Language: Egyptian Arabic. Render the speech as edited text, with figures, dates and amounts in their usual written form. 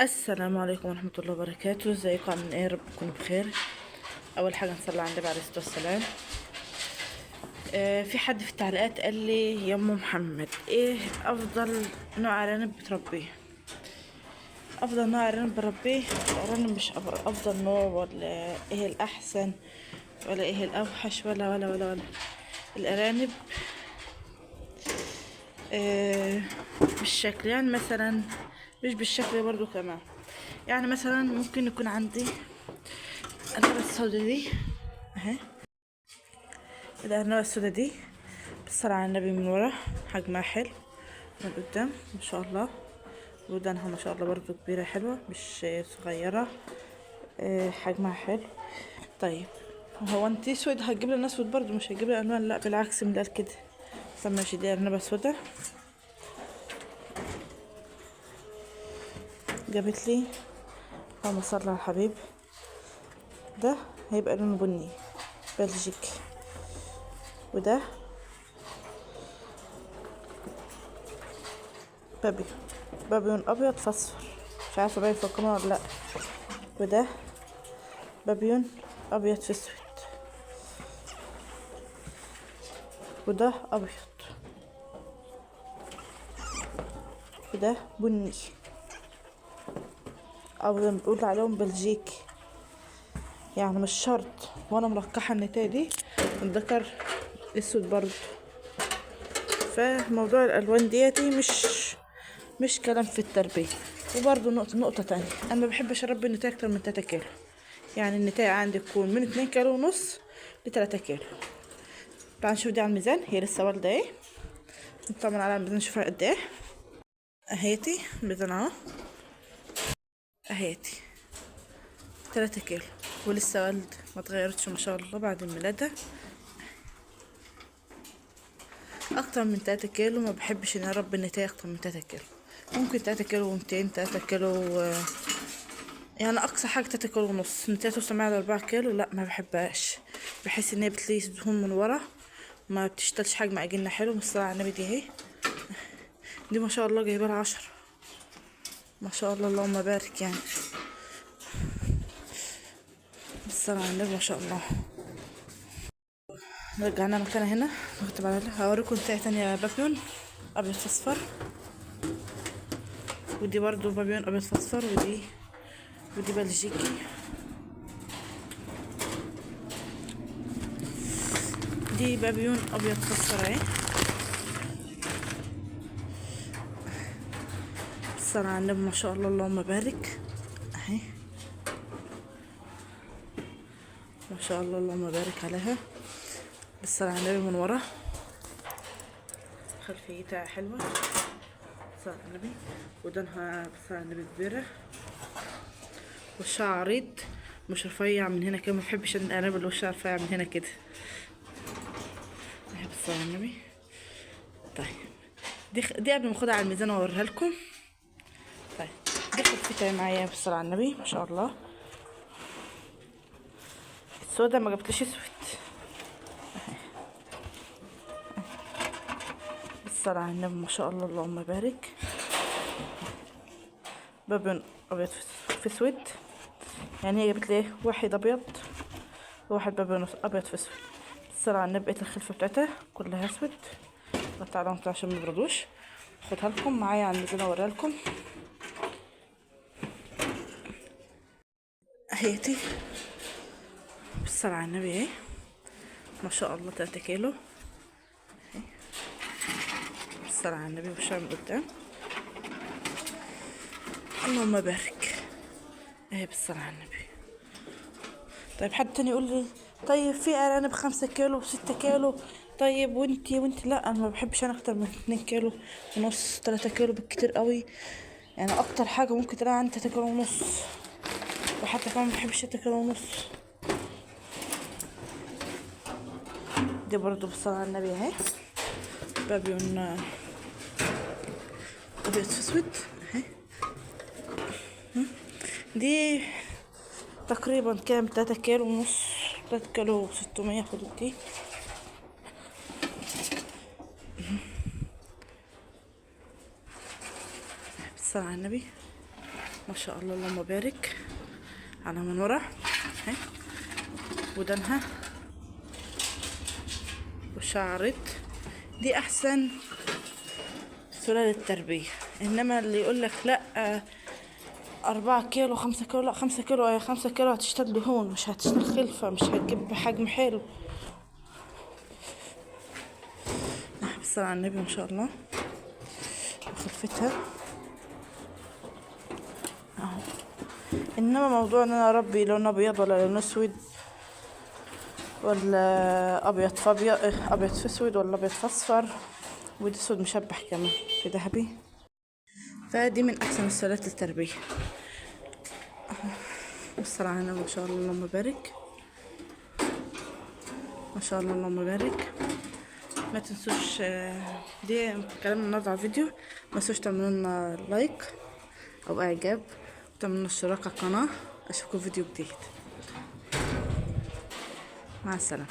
السلام عليكم ورحمة الله وبركاته. ازيكم؟ عاملين ايه؟ رب تكونوا بخير. اول حاجة نصلي على النبي عليه الصلاة والسلام. في حد في التعليقات قال لي يا ام محمد ايه افضل نوع ارانب بتربيه؟ افضل نوع ارانب بربيه الارانب مش افضل نوع ولا ايه الاحسن ولا ايه الاوحش ولا ولا ولا ولا الارانب. بالشكل يعني مثلا مش بالشكل برضو كمان، يعني مثلا ممكن يكون عندي الأرنبة السوداء دي اهي، الأرنبة السوداء دي بالصلاة على النبي من ورا حجمها حلو، من قدام ما شاء الله ودانها ما شاء الله برضو كبيرة حلوة مش صغيرة، حجمها حلو. طيب هو انت اسود هتجيب لنا اسود برضو؟ مش هتجيب لنا الوان، لا بالعكس من قال كده. طب ماشي، دي أرنبة سوداء جابت لي، اللهم صل على الحبيب، ده هيبقى لونه بني بلجيكي، وده بابيون ابيض فاصفر، مش عارفه باين في الكاميرا ولا لا، وده بابيون ابيض في اسود، وده ابيض، وده بني او بنقول عليهم بلجيكي، يعني مش شرط. وانا ملقحة النتايه دي الذكر اسود برضو. فموضوع الالوان ديتي مش كلام في التربية. وبرضو نقطة تانية، انا ما بحبش اربي النتايه اكتر من 3 كيلو، يعني النتايه عندي تكون من 2 كيلو ونص ل 3 كيلو. تعالوا نشوف دي على الميزان، هي لسه والده اهي، نطمن على الميزان نشوفها قد ايه. اهيتي الميزان اهو، اهيتي 3 كيلو ولسه والد ما اتغيرتش ما شاء الله بعد الولادة. اكتر من 3 كيلو ما بحبش ان اربي النتايه اكتر من 3 كيلو، ممكن 3 كيلو ومتين، 3 كيلو، يعني اقصى حاجة 3 كيلو ونص. النتايه توصل معايا 4 كيلو لا ما بحبهاش، بحس ان هي بتليس دهون من ورا، ما بتشتلش حجم عجينه حلو. بالصلاة على النبي دي اهي، دي ما شاء الله جايبه لها 10 ما شاء الله اللهم بارك، يعني بالصلاة على النبي ما شاء الله. رجعنا مكانها هنا، نكتب على هوريكم نتاية تانية بابيون ابيض فاصفر، ودي برضو بابيون ابيض فاصفر، ودي بلجيكي، دي بابيون ابيض فاصفر اهي. بالصلاة على النبي ما شاء الله اللهم بارك اهي، ما شاء الله اللهم بارك عليها. بالصلاة على النبي من ورا خلفيتها حلوة، بالصلاة على النبي، ودانها بالصلاة على النبي كبيرة، وشها عريض مش رفيع من هنا كده، ما بحبش الارانب اللي وشها رفيع من هنا كده اهي، بالصلاة على النبي. طيب دي قبل ما اخدها على الميزان واوريها لكم. طيب دي خلفيتها معايا بالصلاة على النبي ما شاء الله. السودا ما جابتليش اسود، بالصلاة على النبي ما شاء الله اللهم بارك. بابن ابيض في اسود، يعني هي جابت لي واحد ابيض وواحد بابن ابيض في اسود. بالصلاة على النبي بقيت الخلفة بتاعتها كلها اسود، قطع لهم عشان ما يبردوش. خدها لكم معايا على الميزان اوريها لكم اهيتي. بالصلاة على النبي اهي ما شاء الله 3 كيلو، بالصلاة على النبي وشها من قدام اللهم بارك اهي، بالصلاة على النبي. طيب حد تاني يقول لي طيب في ارانب 5 كيلو و6 كيلو، طيب وانتي لا انا ما بحبش انا اكتر من 2 كيلو ونص، 3 كيلو بالكتير قوي، يعني اكتر حاجة ممكن تلاقي عندي 3 كيلو ونص، وحتى كمان ما بحبش 3 كيلو ونص. دي برضو بالصلاة على النبي اهي، بابيون ابيض في اسود اهي. دي تقريبا كام؟ 3 كيلو ونص، 3 كيلو 600 حدود دي. بالصلاة على النبي. ما شاء الله اللهم بارك على منورة اهي، ودانها وشعرت. دي احسن سلالة تربية. انما اللي يقولك لا 4 كيلو 5 كيلو، لا 5 كيلو، ايه 5 كيلو هتشتغل دهون، مش هتشتغل خلفة، مش هتجيب حجم حلو. بالصلاة على النبي ما شاء الله. وخلفتها اهو. انما موضوع ان انا اربي لون ابيض ولا لون اسود ولا ابيض في ابيض، ابيض في اسود ولا ابيض في اصفر، ودي اسود مشبح كمان في ذهبي، فدي من احسن السلالات للتربية. بالصلاة على النبي ما شاء الله اللهم بارك، ما شاء الله اللهم بارك. ما تنسوش دي كلامنا النهارده على الفيديو. ما تنسوش تعملوا لنا like او اعجاب، وتعملوا لنا اشتراك على القناة. اشوفكم في فيديو جديد. مع السلامة.